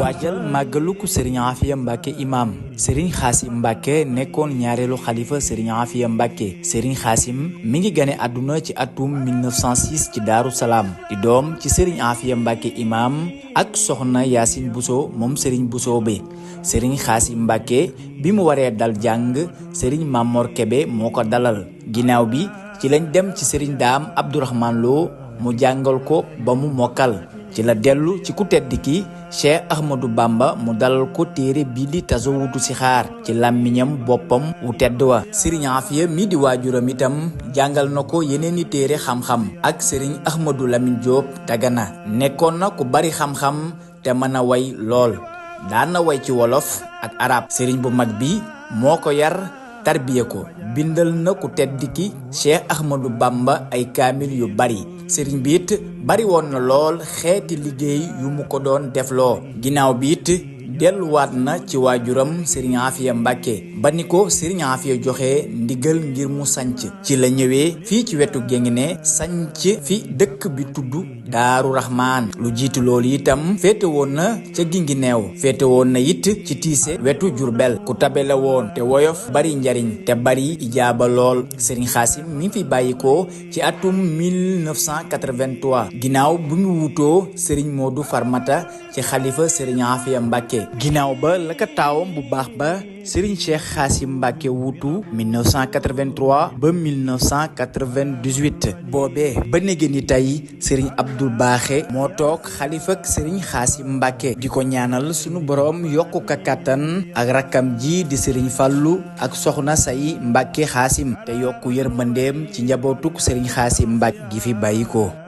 waajal màggaluk Serigne Afia Mbacke imam Serigne Xaasim Mbacke nekkoon ñaareelu xalifa Serigne Afia Mbacke Serigne Xaasim mi ngi gane àdduna ci atum 1906 ci Daaru Salaam di doom ci Serigne Afia Mbacke imam ak soxna Yaasin Bousso moom Serigne Bousso bi Serigne Xaasim Mbacke bi mu waree dal jàng Serigne Mamor Kebe moo ko dalal ginnaaw bi ci lañ dem ci Serigne Daam Abdourahman Lo mu jàngal ko ba mu mokkal ci la dellu ci ku tedd ki Cheikh Ahmadou Bamba mu dalal ko téere bii di Tazawudu Sixaar ci làmmiñam boppam wu tedd wa Serigne Afia mi di waajuram itam jàngal na ko yeneeni téere xam-xam ak Serigne Ahmadou Lamine Diop Dagana nekkoon na ku bari xam-xam te mën a way lool daan na way ci wolof ak arab Serigne bu mag bi moo ko yar tarbiya ko bindal na ku tedd ki Cheikh Ahmadou Bamba ay kaamil yu bari Serigne bi it bari woon na lool xeeti liggéey yu mu ko doon defloo ginnaaw bi it delluwaat na ci waajuram Serigne Afia Mbacke ba ni ko Serigne Afia joxe ndigal ngir mu sanc ci la ñëwee fii ci wetu Guinguinéo sanc fi dëkk bi tudd Daaru Rahman lu jiitu loolu itam féete woon na ca Guinguinéo féete woon na it ci Tiise wetu Jurbel ku tabe la woon te woyof bari njariñ te bari ijaaba lool Serigne Xaasim mi fi bàyyikoo ci atum 1983 ginnaaw bu ñu wutoo Serigne Modou Farmata ci xalifa Serigne Afia Mbacke ginnaaw ba la ko taawam bu baax ba Serigne Cheikh Xaasim Mbacke wuutu 1983 ba 1998 boobee ba néegé ni tey Serigne Abdou Baaxe moo toog xalifa ak Serigne Xaasim Mbacke di ko ñaanal sunu borom yokku ka kàttan ak rakkam ji di Serigne Fallu ak soxna Say Mbacke Xaasim te yokku yërmandeem ci njabootuk Serigne Xaasim Mbacke gi fi bàyyikoo